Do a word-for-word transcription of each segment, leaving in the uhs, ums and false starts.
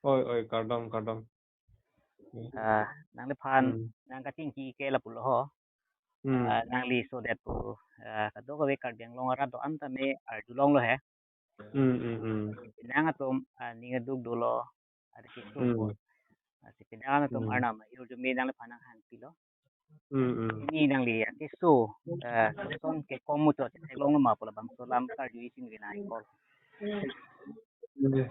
Oi, oi, kardom, kardom. Hmm. Ah, nangliphan Hmm. nang kachingki ke lapulo ho. Hmm. Ah, nangli sodet pu, ah, kadokave Karbi Anglong arat do-an tame arjulonglo he. Hmm, hmm, hmm. Penang atum, ah, ning aduk dolo, ada keso Hmm. po. Ah, si penang atum Hmm. arnam ahirjume nangliphan nanghangpilo. Hmm, hmm. Pini nangli akeso, ah, koson ke komu cho chetheklonglo ma pu labangso alam karju isi nangli nang call. Hmm.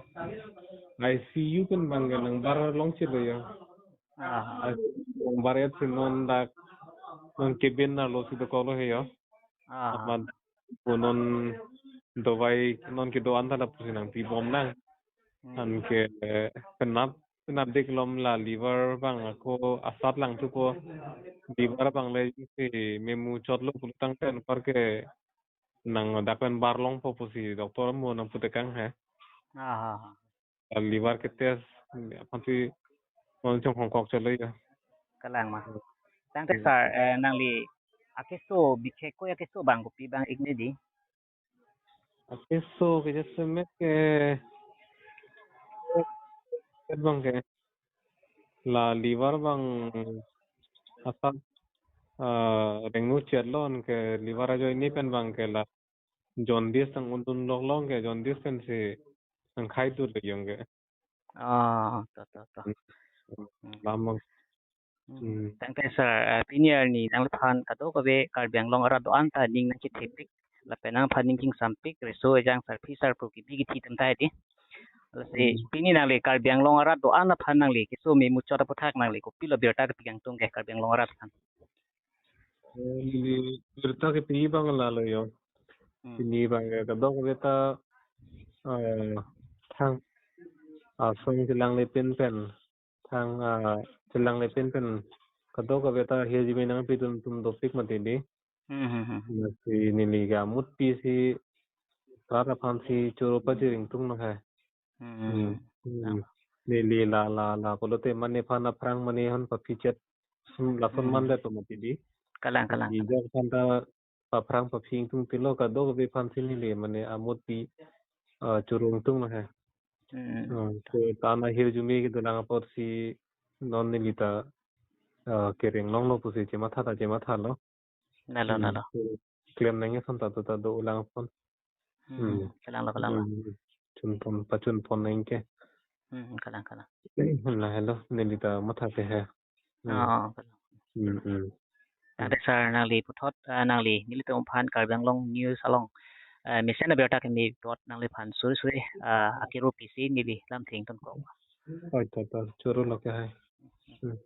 I C U pen bang ke nangbar longchitlo ya. Ah. I C U nangbar et si non dak non kebin arlo si dokoklo he ya. Ah. Amat pu non dovai non kedo-an ta lapusi nangpibom nang. Hmm. Anke, eh, penap, penap dik lom la liver bang ako asat langthupo. Liver bang le si memu chotlo pulotangte anparke nang dak pen bar longpo pusi doctor mo nangputekang he. Ah, ah, ah. La liver ke test aphansi non chonghongkok chotlo ya. Kalang ma. Tangte Hmm. sir, eh, nangli akeso bikhe ko akeso bang kopi bang ik ne di? Akeso kejasemet ke, ke bang ke la liver bang asat, ah, rengnu chetlo, anke liver ajoine pen bang ke la jaundice tang undun loklong ke jaundice pensi nangkhai dut le yong ke. Ah, to, to, to. Hmm. Hmm. Lamang. Hmm. Hmm. Tangte sir, eh, pini arni nangliphan kadokave Karbi Anglong arat do-an ta ning nangkethepik, lapen nangphan ning chingsampik, riso ejang sarpi sarpo kebi kethe atum ta di. Lasi Hmm. pini nangli Karbi Anglong arat do-an aphan nangli keso memu chot aputhak nangli kopilo birta kepikangtung ke Karbi Anglong arat aphan? Eh, neli birta kepi bang lalo yo. Hmm. Pini bang ya kadokave ta, eh, thang asong chelang lepin pen, thang, ah, chelang lepin pen kadokave ta ahirjume nangpidun atum dopik mati di. Hmm, hmm, hmm, hmm. Lasi neli ke amut pi si rat aphansi choro pajir ingtung nang hai. Hmm. Hmm. Hmm. Neli la, la, la pulote mane aphan aphrang mane han papichet. Hmm, lason Hmm. man det to mati di. Kalang, kalang, Di kalang. Jok aphan ta paphrang paphi ingtung pilo, kadokave aphansi neli mane amut pi, ah, choro ingtung nang hai. Hmm. Hmm. So tan ahirjume kedolang apotsi non neli ta, ah, kereng longlo pusi chematha ta chemathalo. Lalo, Hmm. lalo. So klem nangji ason ta to ta dolang apot. Hmm. Hmm. Kalanglo, kalanglo. Hmm. Chunpon, pachunpon nangji ke. Hmm, kalang, kalang. Lahelo, neli ta matha ke he. Hmm. Oh, kalang. Hmm, hmm. Tangte sir nangli puthot, ah, nangli nelitum aphan Karbi Anglong News along, ah, mesen abirta keme puthot nangliphan suri suri, ah, akero pisi neli lamthe ingtonkok. Oi, to, to, choro lo ke hai. Hmm.